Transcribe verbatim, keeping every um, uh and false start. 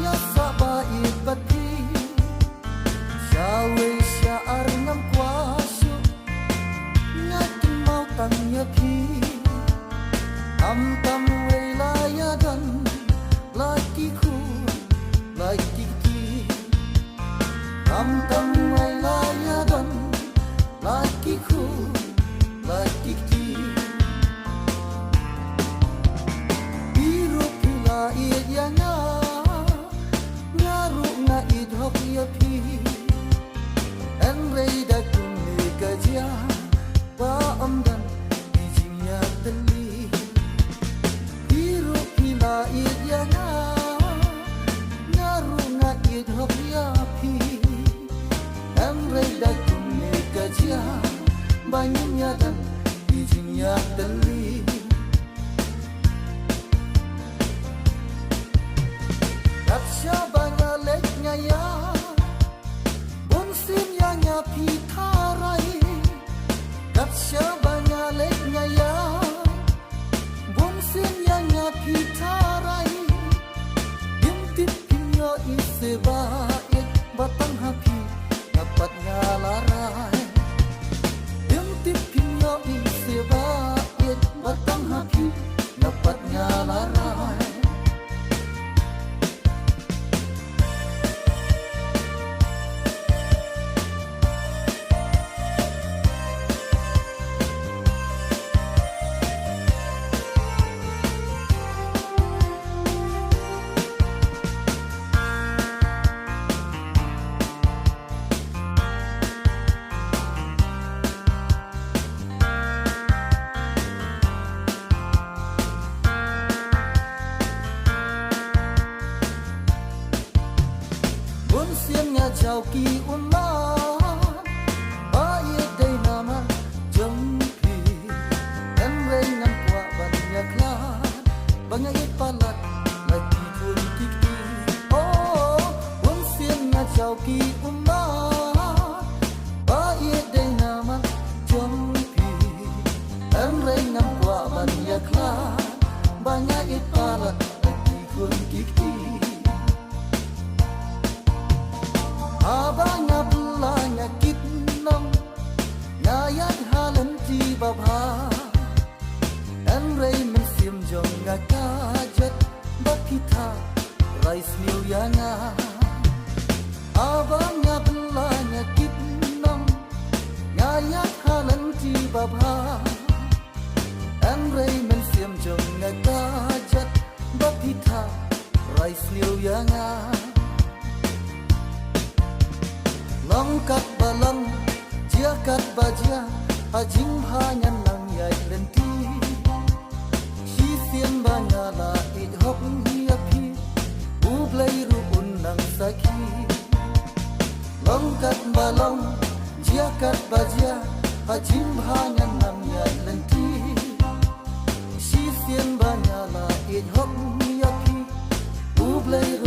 Ïa sah ba ïeit bad phi, sha wei sha ar ngam kwah shuh. Nga kynmaw tang ïa phi. Khamtam wei la ïa don, la ki khun, la ki kti. Khamtam wei la ïa don, la ki khun, la ki kti. Phi ruh phi la ïeit ïa nga, nga ruh nga ïeit hok ïa phi. Hynrei da kumne ka jia, ba ym don ki jingïatylli. Phi ruh phi la ïeit ïa nga, nga ruh nga ïeit hok ïa phi. Hynrei da kumne ka jia, ba ngim ïadon ki jingïatylli. Kat shaba nga leit nga ïa, bun sien ïa nga phi tharai. Kat shaba nga leit nga ïa, bun sien ïa nga phi tharai. Ngim tip phim ïohi se ba ïeit, ba tang ha phi nga pat nga la rai. Ngim tip phim ïohi se ba ïeit, ba tang ha phi nga pat nga la rai. Bun sien nga jaw ki ummat ba ïeit dei namar jong phi. Hynrei ngam kwah ban ïakhlad ba nga ïeit palat la ki khun ki kti. Oh, bun sien nga jaw ki ummat ba ïeit dei namar jong phi. Hynrei ngam kwah ban ïakhlad ba nga ïeit palat la ki khun ki kti. Haba nga bylla nga kit nong, nga ïaid ha lynti babha. Hynrei mynsiem jong nga ka jot ba phi tharai sniew ïa nga. Haba nga bylla nga kit nong, nga ïaid ha lynti babha. Hynrei mynsiem jong nga ka jot ba phi tharai sniew ïa nga. Long kat ba long, jia kat ba jia, ha jingbha ngan nang ïaid lynti. Shisien ba nga la ïeit hok ïa phi, U Blei ruh un nang sakhi. Long kat ba long, jia kat ba jia, ha jingbha ngan nang ïaid lynti. Shisien ba nga la ïeit hok ïa phi, U Blei